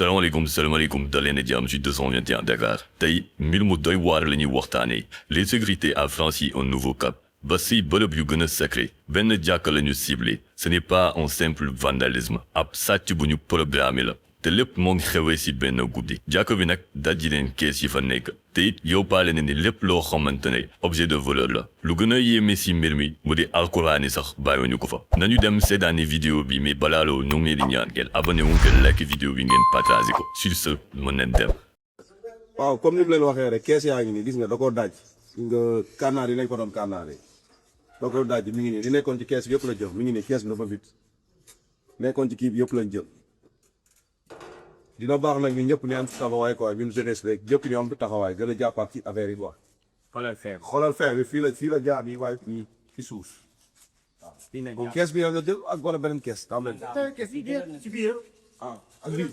salaamaaleykum daleen a jàmm ci 221 Dakar tey mbir mu doy waar la ñuy waxtaanee les sécurités a franchi un nouveau cap ba si bërëb yu gën a sacré benn jàkka la ñu ciblé ce n'est pas un simple vandalisme ab sàcc bu ñu programmé la te lépp moo ngi xewee si benn guddi jàkka bi nag dajji leen kees yi fa nekk te it yóbbaale na ni lépp loo xamante ne objet de valeur la lu gën a yéeme si mbir mi mu di alxuraan yi sax bàyyiwuñu ko fa nañu dem seetaani vidéo bi mais balaa loolu ñu ngi leen di ñaan ngeen abonné wu ngeen like vidéo bi ngeen partagé ko sur ce mën nañ dem. waaw comme ni mu leen waxee rek kees yaa ngi nii gis nga da koo daj nga kànnaar yi lañ ko doon kànnaaree da koo daj mi ngi nii li nekkoon ci kees bi yëpp la jël mi ngi nii kees bi dafa vite nekkoon ci kii bi yëpp lañ jël. dina baax nag ñun ñëpp ñu am ci taxawaay quoi ñun jeunesse rek ñëpp ñu am ci taxawaay gën a jàppaat ci affaire yi quoi. xoolal feer bi fii la jaar yi waaye fii ci suuf. waaw kees bi yow nga jël ak wala beneen kees. daa mel ni ci biir ah ak biir.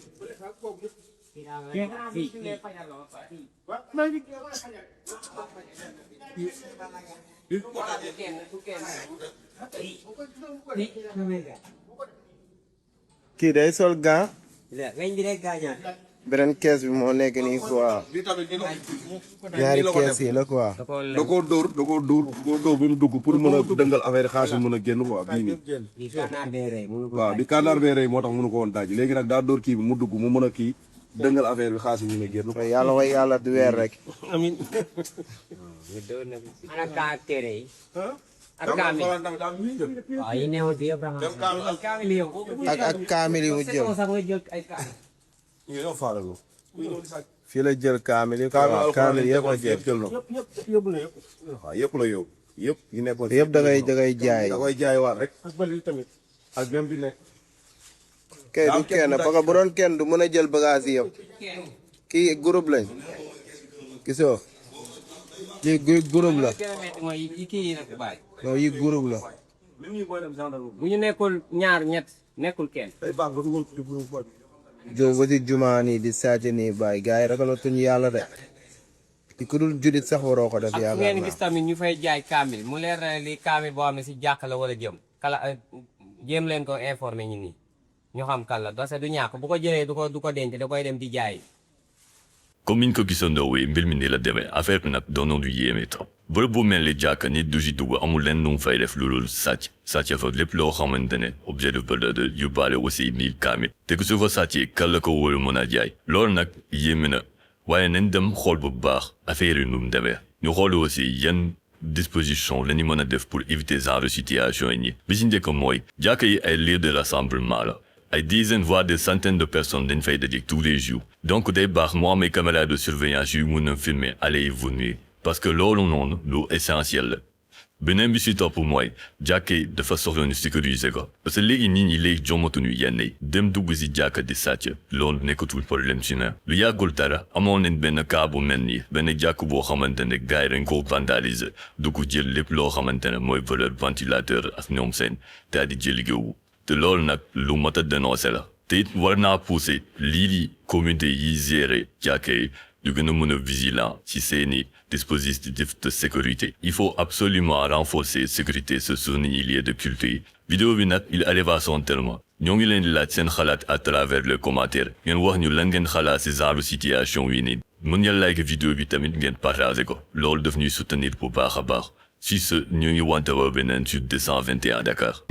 kii day sol gant. beneen kees bi moo nekk nii quoi. ñaari kees yi la quoi. da koo dóor bi mu dugg pour mën a dëngal affaire xaalis bi mën a génn quoi bii nii. waaw bi kànnaar bee rëy moo tax mënu ko woon daaj léegi nag daa dóor kii bi mu dugg mu mën a kii dëngal affaire bi xaalis bi mën a génn. yàlla way yàlla du weer rek. amiin. ana kaa ak téere yi. ak kaamil waaw yi newoon fi yëpp ak kaamil yi mu jël. fii la jël kaamil yi. kaamil yëpp la jël. waaw yëpp la yóbbu. yëpp yi nekkoon yëpp da ngay jaay. da koy jaay waat rek. ak bëri tamit ak même bi nekk. kay du kenn parce que bu doon kenn du mën a jël bagage yi yëpp. kii groupe lañ. gisoo. kii groupe la. non yi groupe la. bu ñu nekkul ñaar ñett nekkul kenn. jóg ba ci jumaa nii di sàcc nii bàyyi gars yi ragalatuñu yàlla de. di ku dul judit sax waroo ko def ak yàlla. ngeen gis tamit ñu fay jaay kaamil mu leer na li kaamil boo xam ne si jàkk la wala jëm kala jéem leen ko informé ñu nii ñu xam kan la parce que du ñàkk bu ko jëlee du ko denc da koy dem di jaay. comme niñ ko gisandoowee mbir mi ni la demee affaire bi nag doonoon du yéeme trop bërëb bu mel ni jàkka nit du si dugg amul leen lu mu fay def loolu sàcc fa lépp loo xamante ne objet de valeur de yóbbaale aussi mille kaamil te ku su fa sàccee kan la ko wóolu mën a jaay loolu nag yéeme na waaye nañ dem xool bu baax affaire yi nu mu demee ñu xool aussi yan disposition la ñu mën a def pour éviter genre situation yi bi si njëkk mooy jàkka yi ay lieu de rassemblement la ay dizaines voire des centaines de personnes dañ fay daje tous les jours donc day baax moo am ay caméras de surveillance yu mun a filmer aller et venir parce que loolu noonu lu essentiel la beneen bi si topp mooy jàkka yi dafa soxla ñu sécuriser ko parce que léegi nit ñi léegi jommatuñu yenn yi dem dugg si jàkka di sàcc loolu nekkatul problème si na lu yàggul dara amoon nañ benn cas bu mel nii benn jàkk boo xamante ne gars yi dañ ko vandaliser du ko jël lépp loo xamante ne mooy valeur ventilateur ak ñoom seen daal di jël géewu te loolu nag lu mat a dénoncé la te it war naa pousser lii di communauté yi gérer jàkka yi ñu gën a mën a vigilant ci seeni dispositifs de sécurité il faut absolument renforcer sécurité ce sont les lieux de culte yi vidéo bi nag il arrive à son terme ñoo ngi leen di laaj seen xalaat à travers les commentaires ngeen wax ñu lan ngeen xalaat ci genre situation yi nii mën ngeen like vidéo bi tamit ngeen partager ko loolu daf ñuy soutenir bu baax a baax si ce ñu ngi wante wa beneen sur 221 Dakar